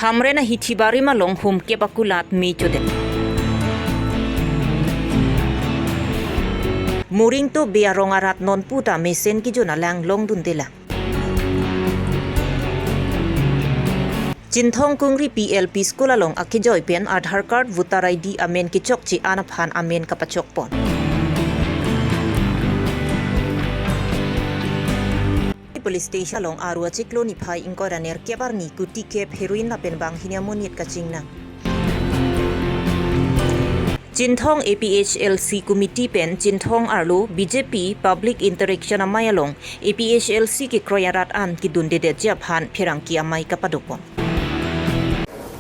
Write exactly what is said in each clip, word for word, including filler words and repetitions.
Hamren ahithi barim along hum kep akulat me chodet. Moringto Bey arong arat nonpu ta mesen kejun alang longdundelang. Chinthong Kungri P L P School along akejoi pen Aadhaar card, voter I D amen kechokche an aphan amen kapachokpon. Police Station along Aru achiklo niphai ingkoi ra nerkep arni kuti kep heroin lapen banghini amonit kachingnang. Chinthong A P H L C Committee pen Chinthong arlo B J P Public Interaction amei along A P H L C kekroi arat an kedundedetji aphan pherangke amei kapadopon.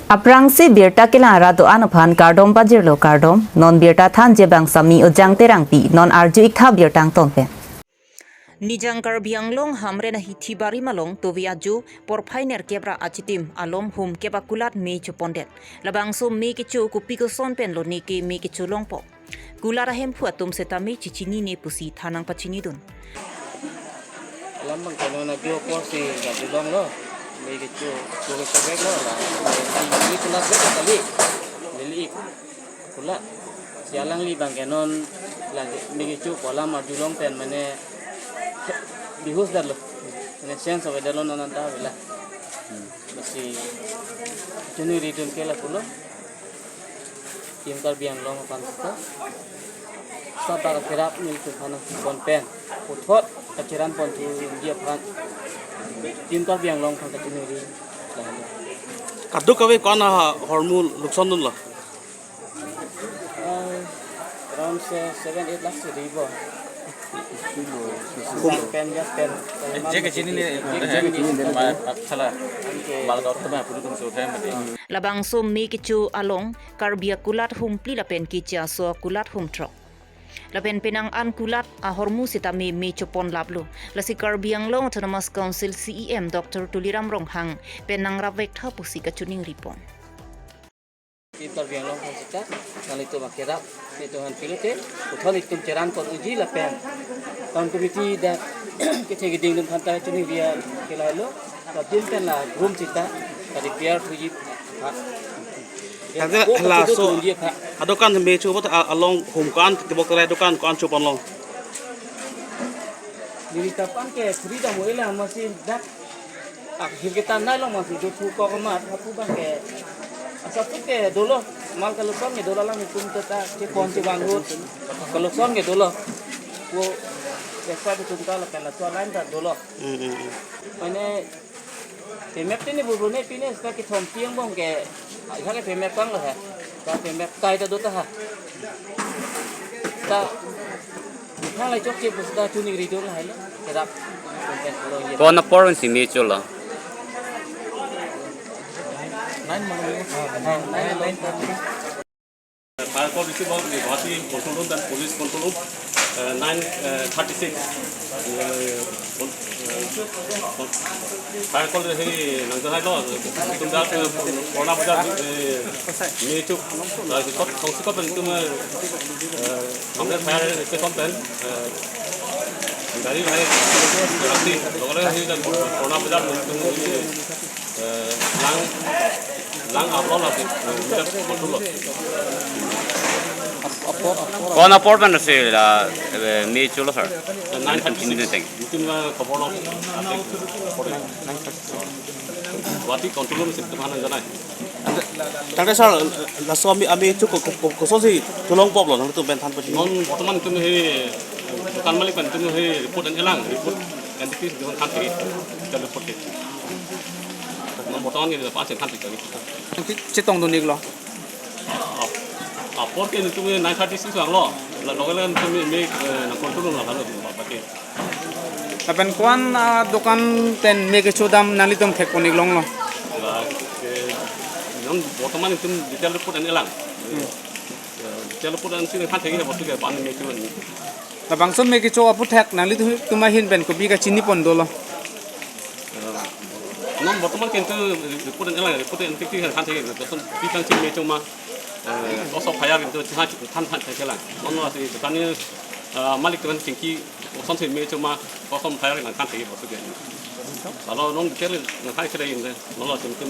Aphrangsi birta kelang arat do-an aphan kardom pajirlo kardom, non birta thanji abang Sami Ojang Terangpi, non arju iktha birta angton pen. Nijang Karbi Anglong Hamren ahithi barim along tovi ajo porphai nerkep ra achitim alom hum kep akulat me chopondet. Labangso me kecho kopi koson pen lone ke me kecho longpo. Kulat ahemphu atum setame chechinine pusi than nangpachinidun. Alam abang ke non ajo apor si gabulong lo. Me kecho, kulat sobek lo la. Neli kulat bek kali. Neli kulat. Si alangli abang ke non lagi me kecho pu alam arjulong pen mane bihus detlo. Mane sense avedetlo non anta avela. Lasi chuningridun ke lapulo. Team Karbi Anglong aphan seta. Seta kerap nelitum aphan nangpipon pen puthot kacheran ponthuji aphan Team Karbi Anglong aphan kachiningri. Kadokave ko-an ahormu luksan dunlo? Ah, around se-, seven, eight lakhs se ribo. Hum- Pen, ya, pen. Je kechinine, je kechinine, ma, ma, salah. Oke. Mal kau teman puluh tum so time. Labangso me kecho along Karbi akulat hum phli lapen keche aso akulat hum throk. Lapen penang an kulat ahormu setame me chopon laplo. Lasi Karbi Anglong Autonomous Council C E M Doctor Tuliram Ronghang pen nangrap vek tha pusi kachiningripon. Team Karbi Anglong aphan seta, nanglitum akerap, nanglitum aphan pilote, puthot nanglitum cheran pon unji lapen. Town committee dak kethe keding dun aphan ta chuningri ke lahelo, lapen pen la groom seta, ka-repair thuji aphan. Tangte ko laso kedo unji aphan. Adokan me chobot a-, along hum ko-an tebok terai dokan ko-an choponlong. Neli ta pan ke free dam oila masi dak akhir ke tanai long masi do thu ko amat hapu abang ke. Asap tu ke dolo mal kaluson ke dolo lang tum ta ta ke pon si bang hut. Kaluson ke dolo. Ko desa ke tum ta la kan la tua lain ta dolo. Hmm, hmm, hmm. Mane pemap tini bubune pine seta kethom piang bong ke. Iha ke pemap kang lo ha. Ta pemap kai ta do ta ha. Ta thang lai chokche pu seta chuningridun lahelo. Kerap. Ko-an apor pensi me cholo? Nine, nine, nine. Fire call receive হল, Guwahati control room and police control room, uh, nine, uh, thirty six। Uh, phone, uh, phone, fire call হেৰি নাংজাহাই ল, কোনোবা, আহ, পুৰণা বজাৰ, আহ, মে' চুক, আহ, চংচিকত, চংচিকত তুমি, আহ, সামনে fire station pen, আহ, গাড়ী ভাই, ৰাতি লগে লগে হেৰি পুৰণা বজাৰ তুমি, আহ, লাং, লাং আপল আছে, আহ, বজাৰ control আছে। Ko-an apor pensi la, eh, me' cholo, sir? Nine thirty six. Nine thirty six. Nelitum, ah, khobor lo. Guwahati control room sih teman aja nai. Tangte sir, laso ame', ame' chuk ko, ko, ko, kosonsi cholongpo lo, nangtum pen than pajir. Non bortoman itum he, dukan malik pen itum he report an elang, report an dikis dukan than pajir, report ke. Non bortoman ke pas than pajir. Chetongdun-iklo. Ap-, apor ke nelitum nine thirty six vanglo. La loge loge nelitum me, eh, nang control lo, lalu bapake. Lapen ko-an, ah, dukan pen me kechodam nanglitum thekpon-iklonglo? La, eh, non bortoman itum detail report an elang. Hmm. Eh, detail report an si nang thek ya, bostu ke pan me kecho. Labangso me kecho aputhak nanglitum ahin pen kopi kachinipon dolo? Eh, non bortoman ke nelitum report an elang, report an tik tik than thek, koson pi tang si me kecho ma, eh, koson fire nelitum than, than, than thek elang. Non non si dukan ni, eh, malik atum chingki kosonsi me kecho ma, koson fire nang than thek bostu ke. Lalu non detail nang thek thek inde, non lo chingki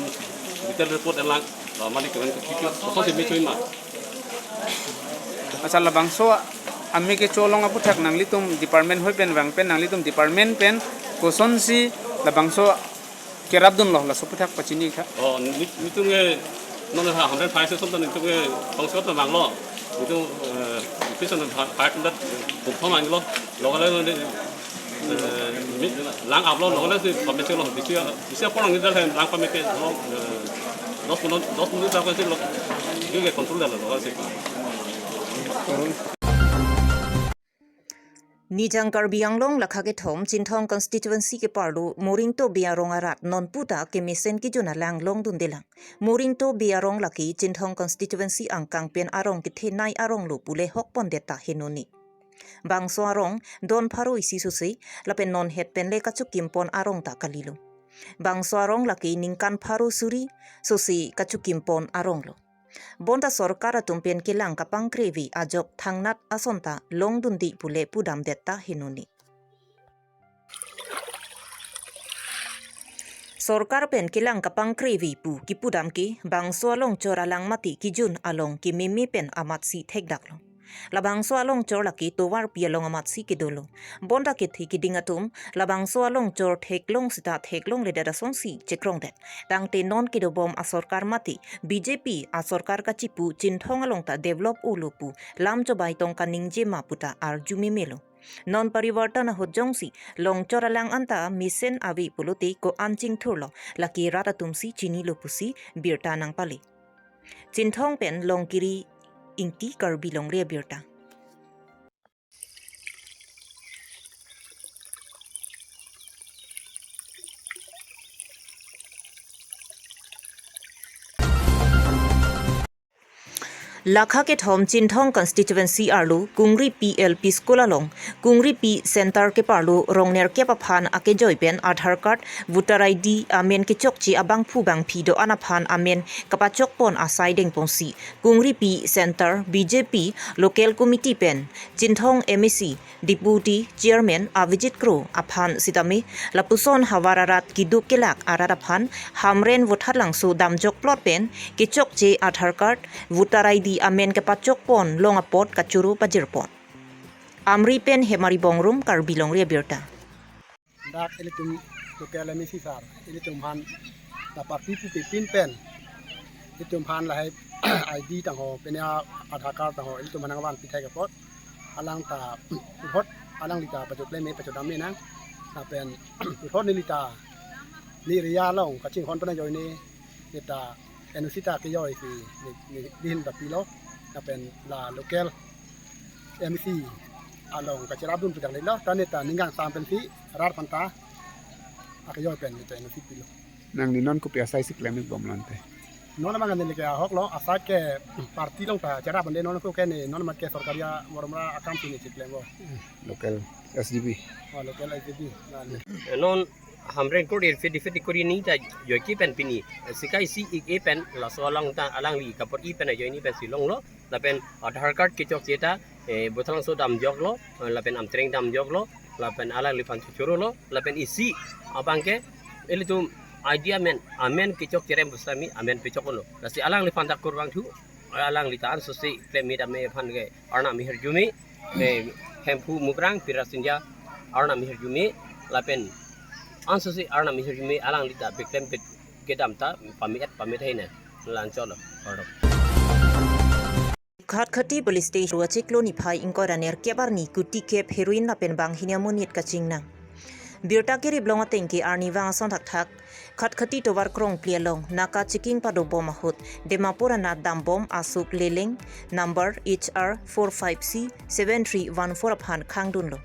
Detail report elang, uh, mani kemen ke kiki, kosonsi me choima. Achar labangso ame kecho along aphuthak nanglitum department hoi pen vang pen nanglitum department pen kosonsi labangso kerapdunlo laso aphuthak pachini tha. Oh, ni, nitum ke non ha hundred five section to nitum ke kongsi to manglo. Nitum, eh, five hundred kumphang manglo. Lokale, eh, mi, lang aplo lokale si pamechelo. Bisi, bisi apor ang nidal hai lang pameke, eh, dos minit, dos minit tak si lo. Juga control dah lokale si. Nijang Karbi Anglong lakha kethom Chinthong constituency keparlo Moringto Bey arong arat non puta kemesen kejun alang longdundelang. Moringto Bey arong lake Chinthong constituency angkang pen arong kethenei arong lo pule hokpondet ta henoni. Bangso arong don pharo isi sose lapen non het pen le kachokimpon arong ta kalilo. Bangso arong lake ningkan pharo suri sose kachokimpon arong lo. Bonta sorkar atum pen kelang kapangkrevi ajok thangnat ason ta longdunde pule pudamdet ta henoni. Sorkar pen kelang kapangkrevi pu kipudam ke bangso alongchor alang mati kejun along kememe pen amatsi thekdaklo. Labangso alongchor lake tovarpi along amatsi kedolo. Bonta kethe keding atum labangso alongchor theklong sita theklongledet asonsi chekrongdet. Tangte non kedobom asorkar mati B J P asorkar kachipu Chinthong along ta develop olo pu lam chobai tong kaningjema puta arju memelo. Non parivartan ahut jongsi longchor alang anta mesen ave pulote ko-an chingthurlo lake rat atumsi chinilo pusi birta nangpale. Chinthong pen Longkiri Ingti, Karbi Longri Abirta. Lakha kethom Chinthong constituency arlo Kungripi L P School along Kungripi Center keparlo rongnerkep aphan akejoi pen Aadhaar card, voter I D amen kechokche abangphu bangphi do-an aphan amen kapachokpon asai dengponsi Kungripi Center B J P Local Committee pen Chinthong M A C Deputy Chairman Avijit Kro aphan sitame lapuson havar arat keduk kelak arat aphan Hamren Vothatlangso damjokplot pen kechokche Aadhaar card, voter I D amen kepachokpon long apot kachoro pajirpon. Amri pen Hemari Bongrung, Karbi Longri Abirta. Dak ilitum local M A C sir, ilitum aphan la party puke pin pen, ilitum aphan lahai I D tangho, pena Aadhaar card tangho, ilitum aphan nangvan pithai apot, alang ta puthot, alangli ta pachokleme pachodam menang, lapen puthot neli ta, ne area along kachinghon pen ajoine, ne ta N O C ta kejoi si, ne, ne, dihin ta pilo, lapen la local M A C along kacherapdun pu jaklelo, ta ne ta ningkangsam pensi rat aphan ta akejoi pen ne ta N O C pilo. Nangli non kopi asai si klem bomlo ante? Non abang neli ke ahok lo, asai ke party along ta cherapdunde, non ko ke ne, non mat ke sorkari a-, mormra akam si ne chiklempo. Local S D B. Oh, local S D B. Na, ne. Non Hamren Court er fifty fifty kori ni ta joiki pen pini. Sikai si ik e pen laso along ta alangli kapor i pen ajoine pensi longlo. Lapen Aadhaar card kechokche ta, eh, Vothatlangso damjoklo, eh, lapen Amtreng damjoklo, lapen alangliphan chorolo, lapen isi abang ke ilitum I D amen, amen kechokcherem pusitame amen pechoklo. Lasi alangliphan ta kurvangthu, alangli ta ansose klem me dam me aphan ke arnam hirjume, eh, Hemphu Mukrang, Pirat Sinja, arnam hirjume, lapen ansose arnam hirjume alangli ta beklem pet kedam ta pame-et pame-et hai na, la-anchot lo, kardom. Khatkhati Police Station achiklo niphai ingkoi ra nerkep arni kuti kep heroin lapen banghini amonit kachingnang. Birta keriplong ateng ke arnivang ason thakthak Khatkhati tovar krongpli along naka checking padobom ahut Dimapur anat dambom asuk leleng number H R four five C seven three one four aphan khangdunlo.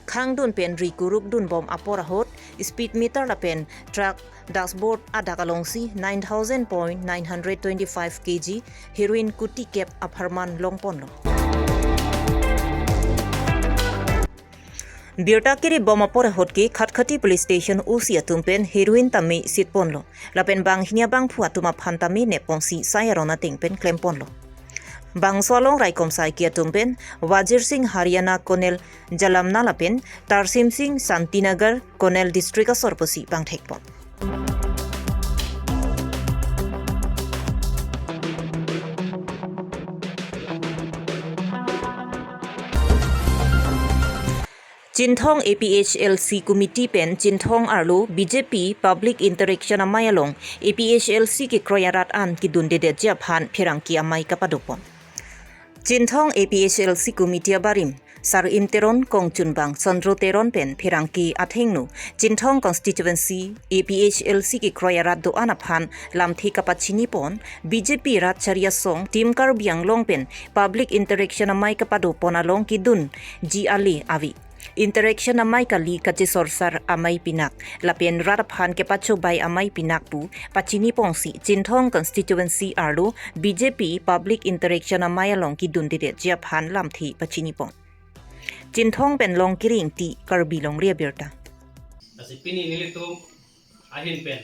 Khangdun pen ri kuruk dunbom apor ahut speed meter lapen truck dashboard adak alongsi nine thousand point nine hundred twenty-five K G heroin kuti kep apharman longponlo. Birta keribom apor ahut ke Khatkhati Police Station O C atum pen heroin tame sitponlo. Lapen banghini abangphu atum aphan tame nepponsi sai aron ateng pen klemponlo. Bangso along raikom saiki atum pen Wajir Singh Haryana Konel Jalamna lapen Tarsim Singh Santinagar Konel District asor pusi bangthekpon. Chinthong A P H L C Committee pen Chinthong arlo B J P Public Interaction Amei along A P H L C kekroi arat an kedundedetji aphan pherangke amei kapadopon. Chinthong A P H L C Committee abarim Sar Im Teron, kongchunbang Sondro Teron pen pherangke athengno Chinthong Constituency A P H L C kekroi arat do-an aphan lamthe kapachinipon, B J P Rat Chari Asong, Team Karbi Anglong pen Public Interaction Amei kapadopon along kedunji ale ave. Interaction amei kali, kachesorsar amei pinak lapen rat aphan kepachobei amei pinak pu pachiniponsi Chinthong Constituency arlo B J P Public Interaction Amei along kedundedetji aphan lamthe pachinipon. Chinthong pen Longkiri Ingti, Karbi Longri Abirta. Lasi pini nelitum ahin pen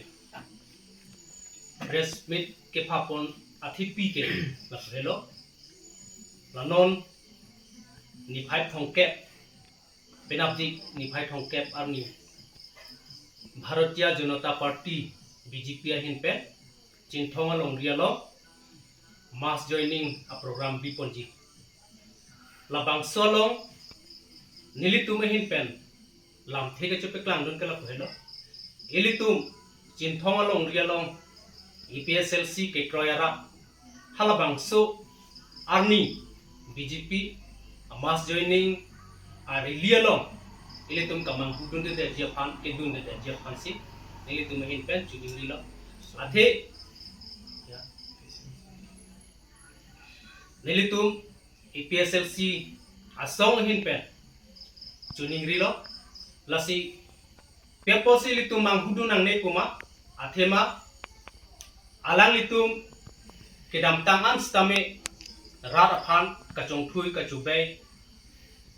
press meet kephapon athipi ke laso helo. La non niphai thomkep, penapdik niphai thomkep arni Bharatiya Janata Party, B J P ahin pen Chinthong alongri along mass joining aprogram biponji. Labangso along nelitum ahin pen lamthe kachepaklangdun ke lapu helo. Ilitum Chinthong alongri along A P H L C kekroi arat halabangso arni B J P amass joining arally along ilitum kamanghudundedetji aphan, kedundedetji aphansi nelitum ahin pen choningrilo. Athe, ya, nelitum A P H L C asong ahin pen choningrilo. Lasi pi apotsi ilitum manghudun nangne pu ma, athema alanglitum kedamtang an sitame rat aphan kachongthui kachobei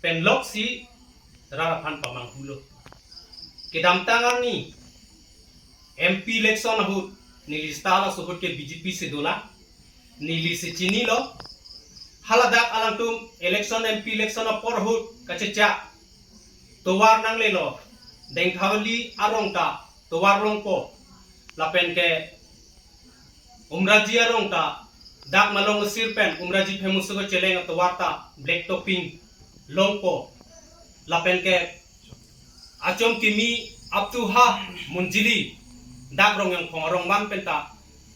pen loksi rat aphan pamanghulo. Kedamtang arni M P election ahut neli seta laso ahut ke B J P si dolang, nelisi chinilo. Haladak alangtum election, M P election apor ahut kachechak tovar nanglelo, Dengkhavali arong ta tovar longpo, lapen ke Umraji arong ta dak Malong Asir pen Umraji Phemusuko Cheleng atovar ta black topping longpo, lapen ke Achom Kimi up to ha Munjili dak Rongyangphong arong man pen ta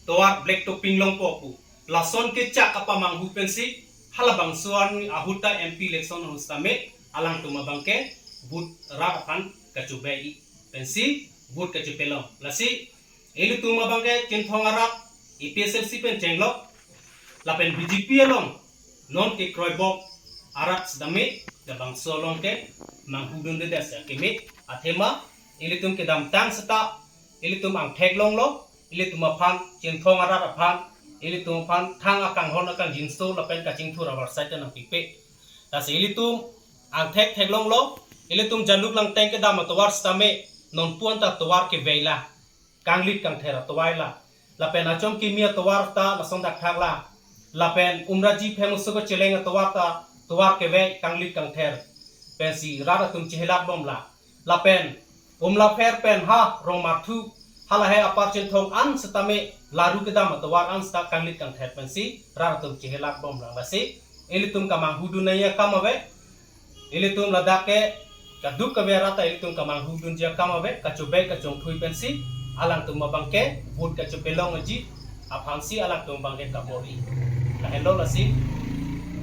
tovar black topping longpo pu. Lason kechak kapamanghu pensi halabangso arni ahut ta M P election ahut sitame alangtum abang ke vote rat aphan kachobei pensi vote kachepelong. Lasi ilitum abang ke Chinthong arat A P H L C pen chenglok lapen B J P along non kekroibom arat sitame labangso along ke manghudundedet si akeme, athema ilitum kedamtang seta ilitum angthek longlo, ilitum aphan, Chinthong arat aphan, ilitum aphan thang akanghon akangjinso lapen kachingthur avarsai ta nangpipe. Lasi ilitum angthek theklonglo, ilitum Jaluk Langteng kedam atovar sitame nonpu anta tovar kevei la, kanglit kangther atovar la, lapen Achom Kimi atovar ta lason dakthak la, lapen Umraji Phemusuko Cheleng atovar ta tovar kevei, kanglit kangther pensi rat atum chehelatbom la, lapen Umlapher pen ha Rongmarthu, halahe apar Chinthong an sitame Laru kedam atovar an seta kanglit kangther pensi rat atum chehelatbom lang. Lasi ilitum kamanghudun nangji akam ave, ilitum ladak ke kaduk kave arat ta ilitum kamanghudunji akam ave, kachobei kachongthui pensi alangtum abang ke vote kachepelongji aphansi alangtum abang ke kabor-i. Lahenlo lasi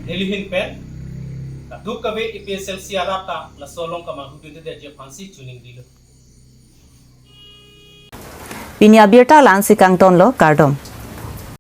neli ahin pen kaduk kave A P H L C arat ta laso along kamanghudundedetji aphansi choningrilo. Pini abirta la-ansi kangtonlo, kardom.